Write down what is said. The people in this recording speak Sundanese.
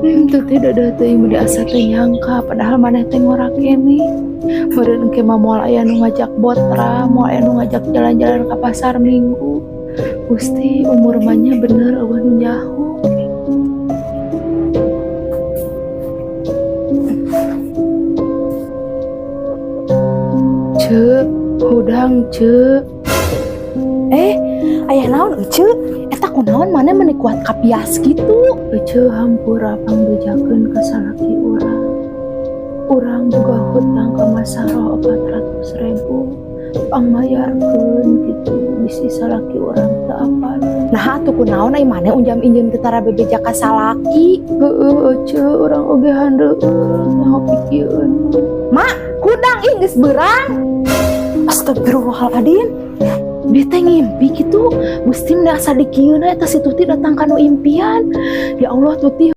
Tuti deudeuh teuing meni asa teu nyangka, padahal maneh teh ngora keneh. Meureun engke mah moal aya nu ngajak botra, moal aya nu ngajak jalan-jalan ka pasar Minggu. Gusti, umur mah nya bener euweuh nu nyaho. Ceu, hudang, Ceu. Eh, aya naon, Ece? Eta kunaon maneh meni kuat kapias gitu? Ece, hampura pangbejakeun ka salaki urang. Urang boga hutang ka Masaroh 400 ribu. Pangmayarkeun gitu, bisi salaki urang teu apal. Nah, atuh kunaon ai maneh unjam injem teh tara bebeja ka salaki? Heueuh, Ece, urang oge handeueun nyaho pikieun. Mak, hudang ih, geus beurang. Astagfirullahaladzim. Dia teh ngimpi gitu. Gusti, meni asa dikieun eta si Tuti datang kanu impian. Ya Allah, Tuti.